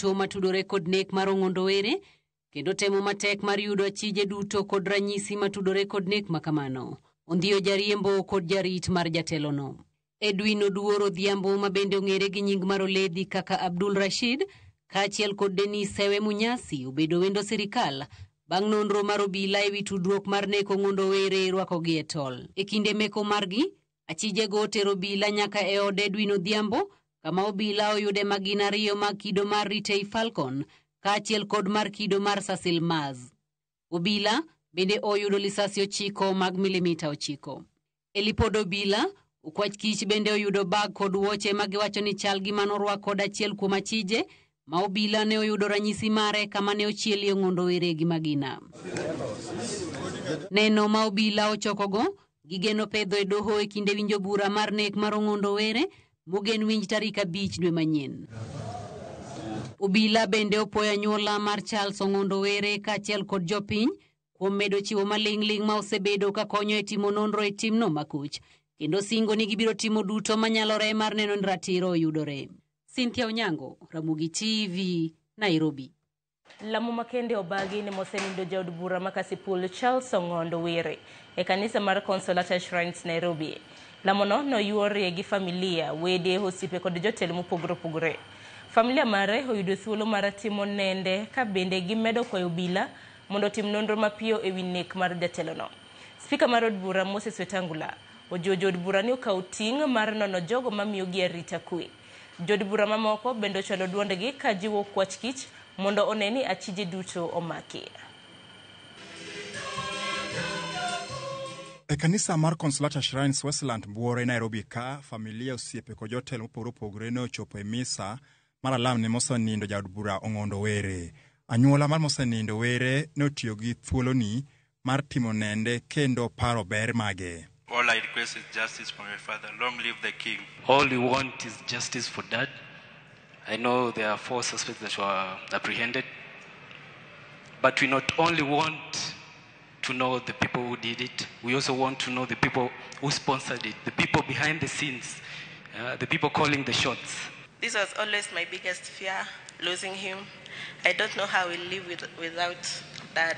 duto matudore kod nek mar Ong'ondo Were kendo temo matek mar yudo achije duto kod ranyisi matudore kod nek makamano. Ondhiyo jariembo kod jarit mar jatelono. Edwin Oduor Odhiambo ma bende ong'ere gi nying mar Oledhi kaka Abdul Rashid kaachiel kod Denis Sewe Munyasi obedo wendo sirikal bang' nonro mar obila ewi tudruok mar nek Ong'ondo Were rwakogi e tol. E kinde meko margi, achijego otero obila nyaka e od Edwin Odhiambo kama obila oyude magina ariyo mag kido mar Retay Falcon kaachiel kod mar kido mar Sasil Maz. Obila bende oyudo lisasi 9 mag milimita 9. E lipod obila, okwach kich bende oyudo bag kod wuoche ma giwacho ni chal gi manorwak kod achiel kuom achije ma obila ne oyudo ranyisi mare kama ne ochielie Ong'ondo Were gi magina. Neno ma obila ochokogo gigeno pedho e doho e kinde winjo bura mar nek mar Ong'ondo Were mogen winj tarik 5 dwe manyien. Obila bende opoyo anyuola mar Charles Ong'ondo Were kaachiel kod jopiny kuom medo chiwo maling'ling' ma osebedo ka konyo e timo nonro e timno makoch kendo singo ni gibiro timo duto manyalore mar neno ni ratiro oyudore. Cynthia Onyango, Ramogi TV, Nairobi. Lamo makende obagi ne mosenindo jaod bura ma Kasipul Charles Ong'ondo Were e kanisa mar Consolata Shrines Nairobi. Lamono noyuorie gi familia, wede, osiepe kod jotelo mopogore opogore. Familia mare oyudo thuolo mar timo nende ka bende gimedo kwayo obila mondo otim nonro mapiyo ewi nek mar jatelono. Spika mar od bura Moses Wetangula ojiwo jood bura ni okaw ting' mar nono jogo mamiyogi arita kwe. Jood bura mamoko bende ochwalo duondgi ka jiwo kwach kich mondo one ni achije duto omaki. E kanisa mar Consolata Shrines Westland Buore Nairobi ka familia osiepe kod jotelo mopogore opogore ne ochopo e misa mar alam ne mosenindo jaod bura Ong'ondo Were. Anyuola mar mosenindo Were ne otiyo gi thuoloni mar timo nende kendo paro ber mage. All I request is justice for my father. Long live the king. All we want is justice for dad. I know there are 4 suspects that were apprehended. But we not only want to know the people who did it, we also want to know the people who sponsored it, the people behind the scenes, the people calling the shots. This was always my biggest fear, losing him. I don't know how we'll live without dad.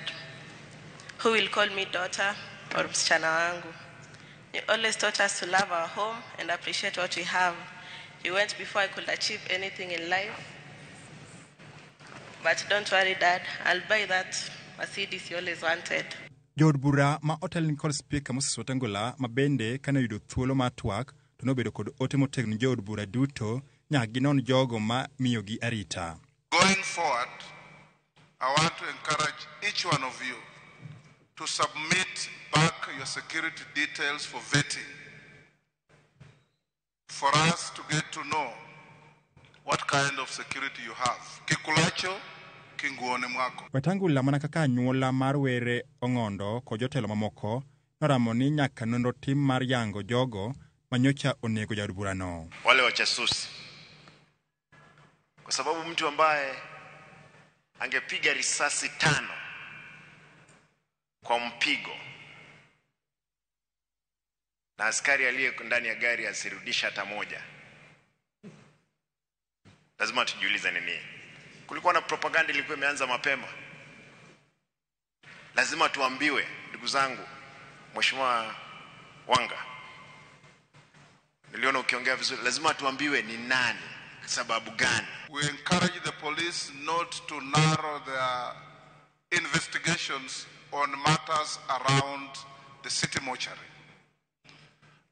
Who will call me daughter or msichana wangu? He always taught us to love our home and appreciate what we have. He went before I could achieve anything in life. But don't worry, Dad, I'll buy that Mercedes you always wanted. Jood bura ma otelni kod Spika Moses Wetangula ma bende kane oyudo thuolo mar twak to nobedo kod ote motegno jood bura duto nyaka ginon jogo ma miyogi arita. Going forward, I want to encourage each one of you to submit back your security details for vetting, for us to get to know what kind of security you have. Kikulacho, kinguone mwako. Wetangula mana kaka anyuola mar Were Ong'ondo kod jotelo mamoko noramo ni nyaka nonro tim mar yango jogo manyocha onego jaod burano. Wale wachasusi, kwa sababu mtu ambaye angepiga risasi 5 kwa mpigo na askari aliye ndani ya gari asirudisha hata moja, lazima tujiulize nini. Kulikuwa na propaganda ilikuwa imeanza mapema. Lazima tuambiwe, ndugu zangu. Mheshimiwa Wanga, niliona ukiongea vizuri. Lazima tuambiwe ni nani, sababu gani. We encourage the police not to narrow their investigations on matters around the city mortuary.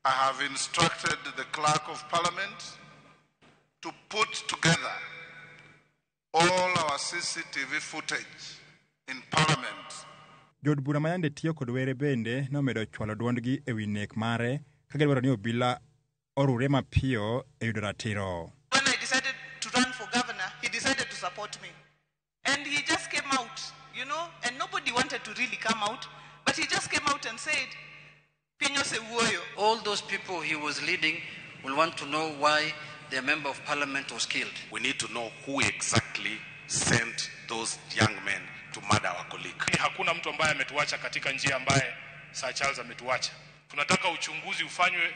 I have instructed the Clerk of Parliament to put together all our CCTV footage in Parliament. Jood bura ma yande tiyo kod Were bende nomedo chwalo duondgi ewi nek mare ka gidwaro ni obila orure mapiyo e yudo ratiro. When I decided to run for governor, he decided to support me. And he just came out, you know, and nobody wanted to really come out, but he just came out and said, All those people he was leading will want to know why their member of parliament was killed. We need to know who exactly sent those young men to murder our colleague. Hakuna mtu ambaye ametuacha katika njia ambaye Sir Charles ametuacha. Tunataka uchunguzi ufanywe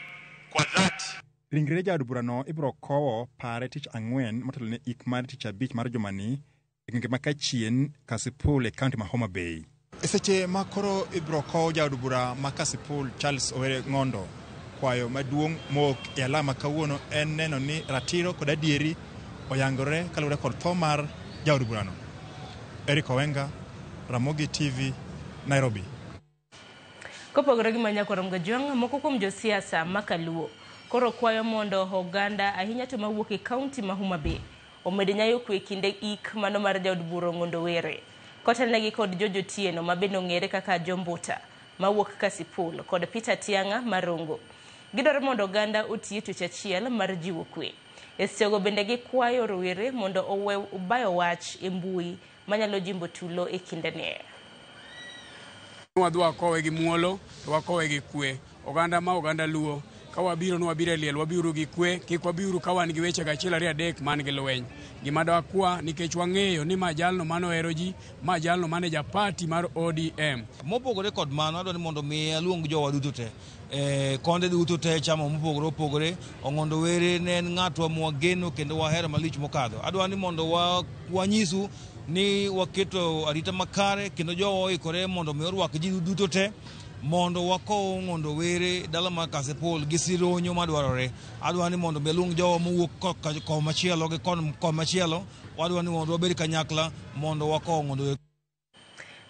kwa dhati. Ringre jaod burano ibiro kowo pare tich ang'wen motelo ne ik mar tich abich mar jumani e gwenge ma Kachien, Kasipul e kaunti ma Homa Bay. E seche ma koro ibiro kow jaod bura ma Kasipul Charles Owere Ng'ondo, kwayo maduong' mowuok e alama kawuono en neno ni ratiro kod adieri oyangore kaluwore kod tho mar jaod burano. Eric Owenga, Ramogi TV, Nairobi. Kopogore gi Manyakwarom Gajwang', moko kuom josiasa ma Kaluo koro kwayo mondo oganda ahinya to mawuok e kaunti ma Homa Bay omed nyayo kwe kinde ik mano mar jaod bura Ong'ondo Were. Kotelnegi kod George Otieno ma bende ong'ere kaka Jombuta mawuok Kasipul kod Peter Tiang'a Marongo. Gidwaro mondo oganda oti e tich achiel mar jiwo kwe. E sechego bende gikwayo rowere mondo owe bayo wach e mbui manyalo jimbo tulo e kindeni. Wadhi wakowe gi muolo to wakowe gi kwe. Oganda ma oganda Luo, ka wabiro ni wabiro e liel, wabiuru gi kwe, kik wabiuru ka wan gi weche achiel ariyo adek man gi lweny. Gima dwakwa nikech wang'eyo ni ma jalno mane ohero ji, ma jalno mane ja party mar ODM. Mopogore kod mano, adwa ni mondo mi aluong jowa duto te, konde duto te, chama mopogore opogore. Ong'ondo Were ne en ng'atwa mwageno kendo wahero malich mokadho. Adwa ni mondo wanyisu ni waketo arita makare kendo jowa oikore mondo mi orwak ji duto te mondo wakow Ong'ondo Were dala mar Kasipul gi sironyo madwarore. Adwa ni mondo mi aluong jowa mowuok komachielo gi komachielo. Wadwa ni mondo wabed kanyakla mondo wakow Ong'ondo Were.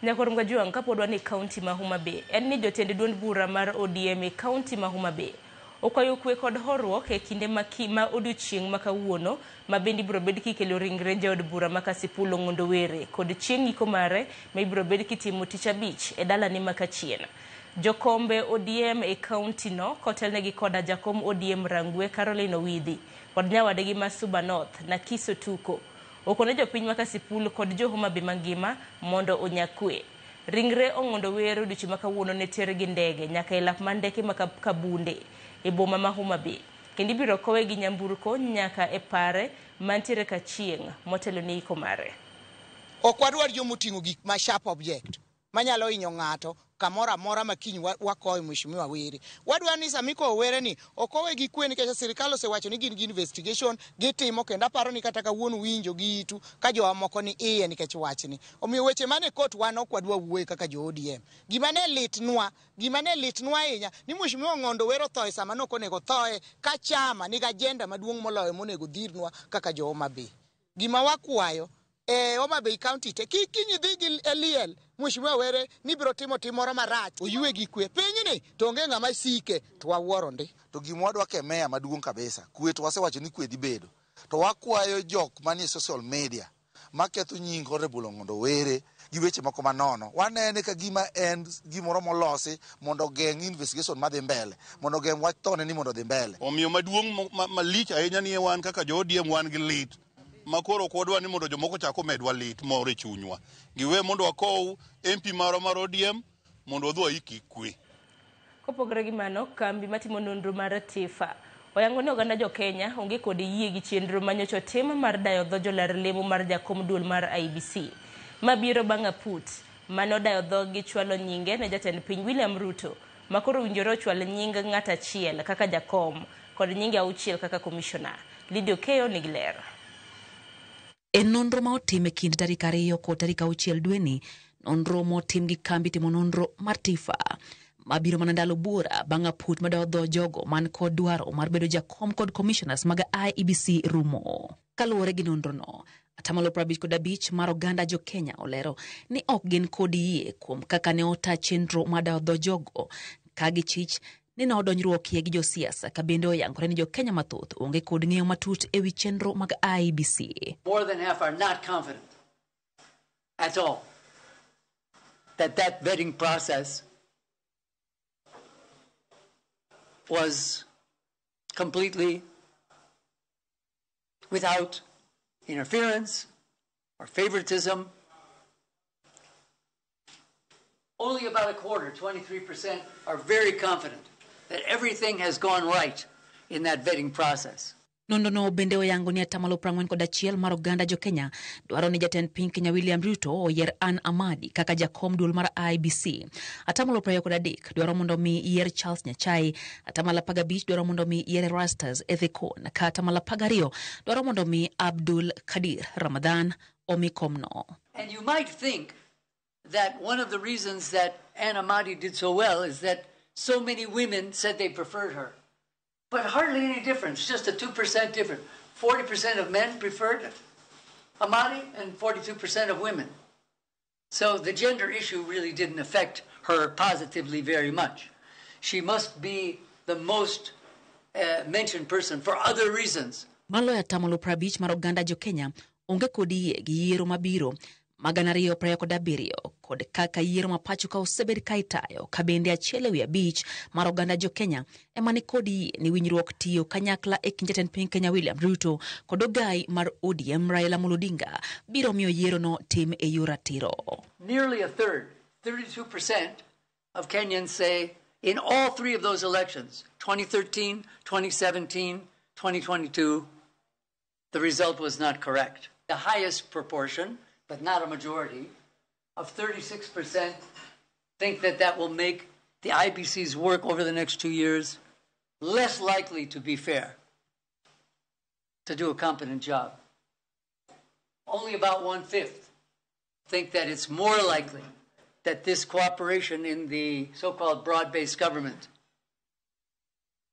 Nyakwar Mgajuang', kapod wan e kaunti ma Homa Bay, en ni jotend duond bura mar ODM e kaunti ma Homa Bay okwayo kwe kod horuok e kinde ma odiochieng' ma kawuono ma bende ibiro bed kikelo ringre jaod bura ma Kasipul Ong'ondo Were kod chieng' iko mare ma ibiro bed kitimo tich abich e dalane ma Kachien. Jokombe ODM e kaunti no kotelnegi koda jakom ODM Rangwe Caroline Owidhi kod nyawadgi ma Suba North Nakiso Tuko okone jopiny ma Kasipul kod jo Homa Bay mangima mondo onya kwe. Ringre Ong'ondo Were odiochieng' ma kawuono ne ter gi ndege nyaka e lap mar ndeke ma Kabunde e boma ma Homa Bay kendo ibiro kowe gi nyamburko nyaka e pare mantiere Kachieng' motelo ne iko mare. Ok wadwar jomoting'o gik ma sharp object manyalo hinyo ng'ato kamoro amora ma kiny wakowe Mheshimiwa Were. Wadwa ni sama ikowo Were ni okowe gi kwe nikech sirikal osewacho ni gin gi investigation gitimo, kendo aparo ni kata kawuono winjo gi itu ka jowa moko ni iye nikech wachni. Omiyo weche mane kot wan ok wadwa wuoye kaka jo ODM. Gima ne litnwa ahinya ni Mheshimiwa Ong'ondo Were othoe sama ne ok onego thoe ka chama nigi agenda maduong' moloyo monego dhirnwa kaka jo Homa Bay. Gima wakwayo e Homa Bay County te kik kiny idhi gi liel Mheshimiwa Were ni biro timo tim moro marach oywe gi kwe. Pinyni to onge ng'ama sike to wawuoro ndi. To gima wadwa ke meya maduong' kabisa, kwe to wasewacho ni kwe dhi bedo. To wakwayo jok manie social media maketho nying Honorable Ong'ondo Were gi weche moko manono. Wanene ka gima en gimoro molosi mondo ogeng' investigation madhi mbele, mondo ogeng' wach thone ni mondo odhi mbele. Omiyo maduong' malich ahinya ni wan kaka jo ODM wan gi lit ma koro ok wadwa ni mondo jomoko chak omedwa lit moro e chunywa. Giwe mondo wakow MP marwa mar ODM mondo wadhi waik kwe. Kopogore gi mano, kambi matimo nonro mar TIFA oyango ni oganda jo Kenya onge kod yie gi chenro manyocha otim mar dayo dho jolar lemo mar jakom duol mar IEBC mabiro bang' aput mane odayo dhogi chwalo nyinge ne jatend piny William Ruto ma koro owinjore ochwal nying ng'at achiel kaka jakom kod nyinge auchiel kaka komishona. Lydia Okeyo nigi ler. E nonro ma otim e kind tarik 2 kod tarik 6 dweni, nonro motim gi kambi timo nonro mar TIFA mabiro mana ndalo buora bang' aput madawo dho jogo man kod dwaro mar bedo jakom kod commissioners mag IEBC rumo. Kaluwore gi nonrono, 55% mar oganda jo Kenya olero ni ok gin kod yie kuom kaka ne ota chenro madawo dho jogo ka gichich ni ne odonjruokie gi josiasa, ka bende oyangore ni jo Kenya mathoth onge kod ng'eyo matut ewi chenro mag IEBC. More than half are not confident at all that that vetting process was completely without interference or favoritism. Only about a quarter, 23%, are very confident that everything has gone right in that vetting process. Nonrono bende oyango ni 41% mar oganda jo-Kenya dwaro ni jatend piny Kenya William Ruto oyier Anne Amadi kaka jakom duol mar IEBC. 23% dwaro mondo mi yier Charles Nyachae, 15% dwaro mondo mi yier Erastus Ethekon, ka 12% dwaro mondo mi Abdul Kadir Ramadhan omi komno. And you might think that one of the reasons that Anne Amadi did so well is that so many women said they preferred her. But hardly any difference, just a 2% difference. 40% of men preferred Amadi and 42% of women. So the gender issue really didn't affect her positively very much. She must be the most mentioned person for other reasons. Maloyo 50% mar oganda jo-Kenya onge kod yie gi yiero mabiro mag 2027 kod kaka yiero ma pacho ka osebed ka itayo, ka bende 1/5 mar oganda jo-Kenya ema ni kod yie ni winjruok tiyo kanyakla e kind jatend piny Kenya William Ruto kod ogai mar ODM Raila Amolo Odinga biro miyo yierono tim e yor ratiro. Nearly a third, 32% of Kenyans say in all three of those elections, 2013, 2017, 2022, the result was not correct. The highest proportion, but not a majority, of 36% think that that will make the IBC's work over the next 2 years less likely to be fair, to do a competent job. Only about 1/5 think that it's more likely that this cooperation in the so-called broad-based government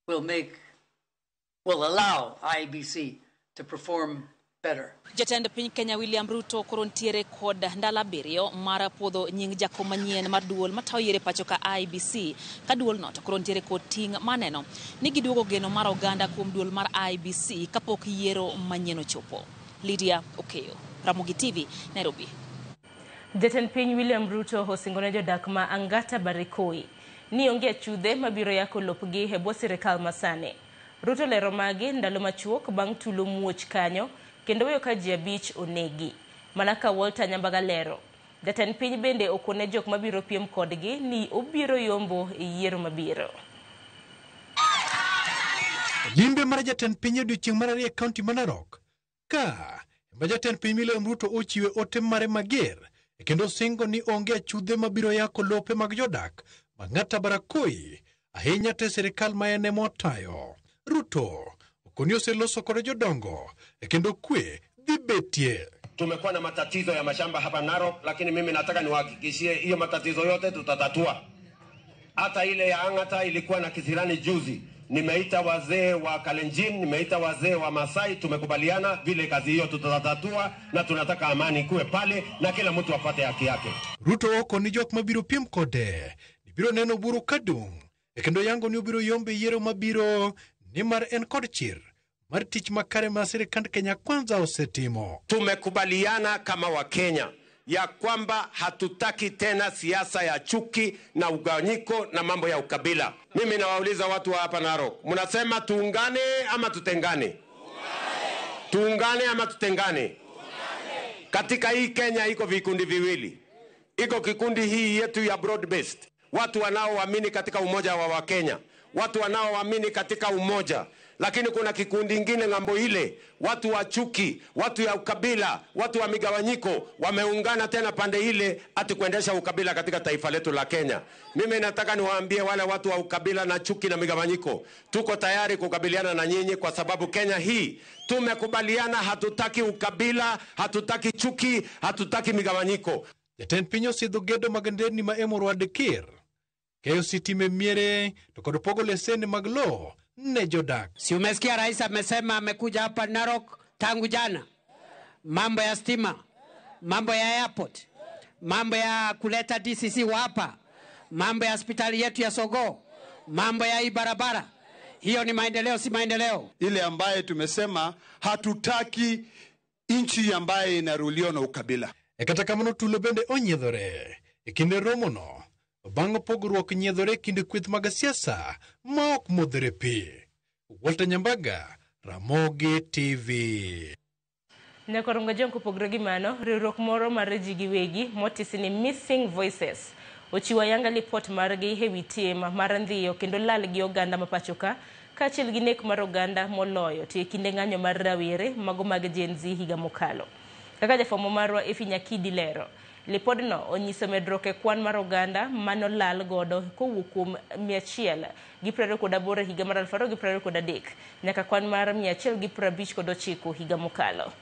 will allow IEBC to perform better. Jatend piny Kenya William Ruto koro ntiere kod ndalo 7 mar puodho nying jakom manyien mar duol matayo yiero e pacho ka IEBC, ka duolno to koro ntiere kod ting' maneno ni giduogo geno mar oganda kuom duol mar IEBC kapok yiero manyien ochopo. Lydia Okeyo, Ramogi TV, Nairobi. Jatend piny William Ruto osingone jodak ma Angata Barikoi ni onge achudhe mabiro yako lopgi e bwo sirikal masani. Ruto lero magi ndalo machuok bang' tulo muoch kanyo kendo weyo ka ji 5 onegi. Mana ka Walter Nyambaga lero, jatend piny bende okone jok mabiro piem kodgi ni obiro yombo e yiero mabiro. Limbe mar jatend piny e odiechieng' mar ariyo e kaunti ma Narok, ka ema jatend piny William Ruto ochiwe ote mare mager kendo singo ni onge achudhe mabiro yako lope mag jodak mag Angata Barakoi, ahinya te sirikal ma en ema otayo. Ruto okoni oseloso kod jodongo kendo kwe dhi betie. Tumekuwa na matatizo ya mashamba hapa Narok, lakini mimi nataka niwahakikishie hiyo matatizo yote tutatatua. Hata ile ya Angata ilikuwa na kisirani juzi. Nimeita wazee wa Kalenjin, nimeita wazee wa Masai, tumekubaliana vile kazi hiyo tutatatua na tunataka amani kuwe pale na kila mtu apate haki yake. Ruto okoni jok mabiro piem kode ni biro neno buru kadung' kendo yango ni obiro yombe yiero mabiro nimar en kod chir mar tich makare ma sirikand Kenya Kwanza osetimo. Tumekubaliana kama Wakenya ya kwamba hatutaki tena siasa ya chuki na ugawanyiko na mambo ya ukabila. Mimi nawauliza watu wa hapa Narok, mnasema tuungane ama tutengane? Tuungane ama tutengane? Katika hii Kenya iko vikundi viwili. Iko kikundi hii yetu ya broad based, watu wanaoamini katika umoja wa Wakenya, watu wanaoamini katika umoja. Lakini kuna kikundi kingine ng'ambo ile, watu wa chuki, watu ya ukabila, watu wa migawanyiko, wameungana tena pande ile ati kuendesha ukabila katika taifa letu la Kenya. Mimi nataka niwaambie wale watu wa ukabila na chuki na migawanyiko, tuko tayari kukabiliana na nyinyi kwa sababu Kenya hii tumekubaliana, hatutaki ukabila, hatutaki chuki, hatutaki migawanyiko. Jatend piny osidho gedo mag nderni ma Emurua Dikir, keyo sitime miere to kod pogo leseni mag lowo ne jodak. Si umesikia rais amesema amekuja hapa Narok tangu jana. Mambo ya stima, mambo ya airport, mambo ya kuleta DCC wa hapa, mambo ya hospitali yetu ya Sogo, mambo ya hii barabara. Hiyo ni maendeleo, si maendeleo? Ile ambaye tumesema hatutaki nchi ambaye inaruliwa na ukabila. E kata kamano tulo bende onyiedhore e kinde romono bang' pogruok nyiedhore kind kweth mag siasa ma ok modhore pi. Walter Nyambaga, Ramogi TV. Nyakorongo jong kopogore gi mano, riwruok moro mar ji giwegi motisi ni Missing Voices ochiwo ayanga lipot margi e wi tim mar ndhiyo kendo lal gi oganda ma pacho ka kaachiel gi nek mar oganda moloyo to e kinde ng'anyo mar rawere mago mag Gen Z higa mokalo. Kaka jafwambo marwa Effie Nyakidi lero, lipodno onyiso medruok e kwan mar oganda manolal godo kowuok kuom 128 higa mar 2023 nyaka kwan mar 159 higa mokalo.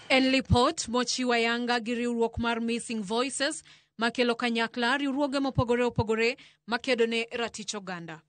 En lipot mochiw ayanga gi riwruok mar Missing Voices makelo kanyakla riwruoge mopogore opogore makedo ne ratich oganda.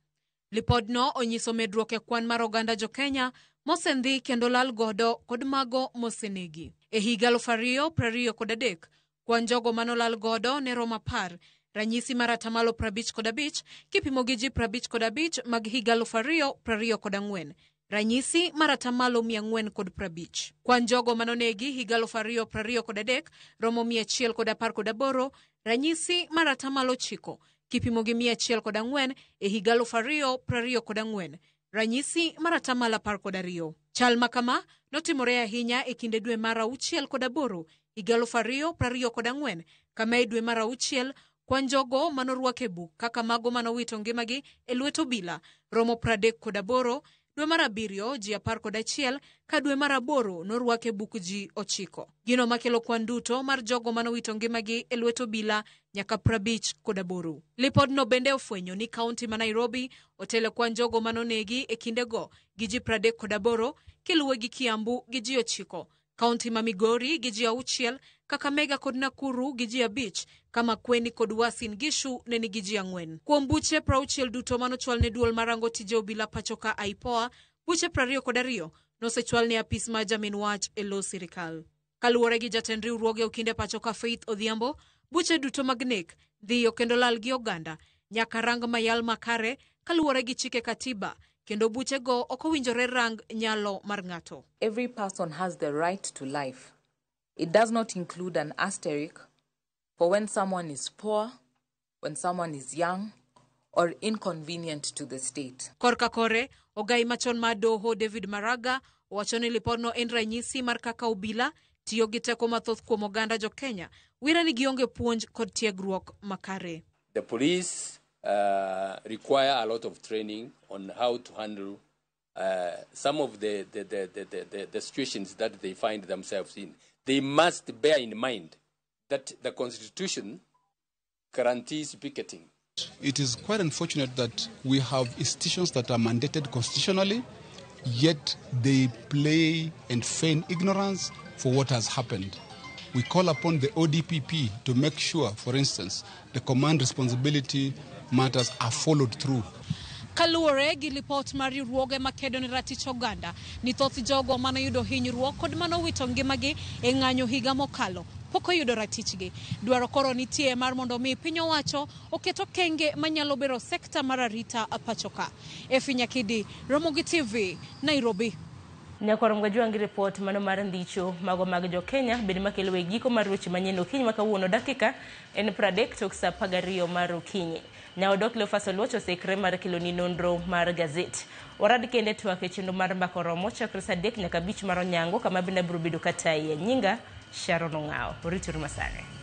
Lipodno onyiso medruok e kwan mar oganda jo-Kenya mosendhi kendo lal godo kod mago mosenegi. E higa 2023, kwan jogo manolal godo ne romo 10, ranyisi mar atamalo 55 kipimo gi ji 55 mag higa 2024. Ranyisi mar atamalo 450. Kwan jogo manonegi higa 2023 romo 118, ranyisi mar atamalo 9 kipimo gi 104 e higa 2024. Ranyisi mar atamalo 12. Chal makama notimore ahinya e kinde dwe mar 6 kod 8 higa 2024, kama e dwe mar 6 kwan jogo manorwak e buk kaka mago manowito ngimagi e lwet obila romo 38, dwe mar 7 ji 11 ka dwe mar 8 norwak e buk ji 9. Gino makelo kwan duto mar jogo manowito ngimagi e lwet obila nyaka 58. Lipodno bende ofwenyo ni kaunti ma Nairobi otelo kwan jogo manonegi e kindego gi ji 38, kiluwe gi Kiambu gi ji 9, kaunti ma Migori gi ji 6, Kakamega kod Nakuru gi ji 5, ka Makueni kod Uasin Gishu ne nigi ji 4. Kuom buche 60 duto manochwal ne duol marango tije obila pacho ka IPOA, buche 22 nosechwal ne apis mar jamin wach e lo sirikal. Kaluwore gi jatend riwruoge okinde pacho ka Faith Odhiambo, buche duto mag nek, dhiyo kendo lal gi oganda nyaka rang mayal makare kaluwore gi chike katiba, kendo buchego ok owinjore rang nyalo mar ng'ato. Every person has the right to life. It does not include an asterisk for when someone is poor, when someone is young, or inconvenient to the state. Korka kore, ogai machon mar doho David Maraga owacho ni lipodno en ranyisi mar kaka obila tiyo gi teko mathoth kuom oganda jo Kenya, wira ni gionge puonj kod tiegruok makare. The police require a lot of training on how to handle some of the situations that they find themselves in. They must bear in mind that the Constitution guarantees picketing. It is quite unfortunate that we have institutions that are mandated constitutionally, yet they play and feign ignorance for what has happened. We call upon the ODPP to make sure, for instance, the command responsibility matters are followed through. Kaluwore gi lipot mar riwruoge makedo ne ratich oganda ni thoth jogo manoyudo hinyruok kod manowito ngimagi e ng'anyo higa mokalo pok oyudo ratichgi. Dwaro koro nitie mar mondo mi piny owacho oket okenge manyalo bero sekta mar arita pacho ka. Effie Nyakidi, Ramogi TV, Nairobi. Nyakwar Mgajwangi report mano mar ndicho mago mag jo Kenya bende makelo e giko mar weche manyien okinyi ma kawuono dakika en 30 tok saa 12 mar okinyi. Nyaodok Cleophas Oluoch oseikre mar keloni nonro mar gazet. Warad kende twak e chenro mar mbaka oromo chakre saa 3 nyaka 5 mar onyango kama bende abiro bedo kataye. Nyinga Sharon Ong'awo. Orituru masani.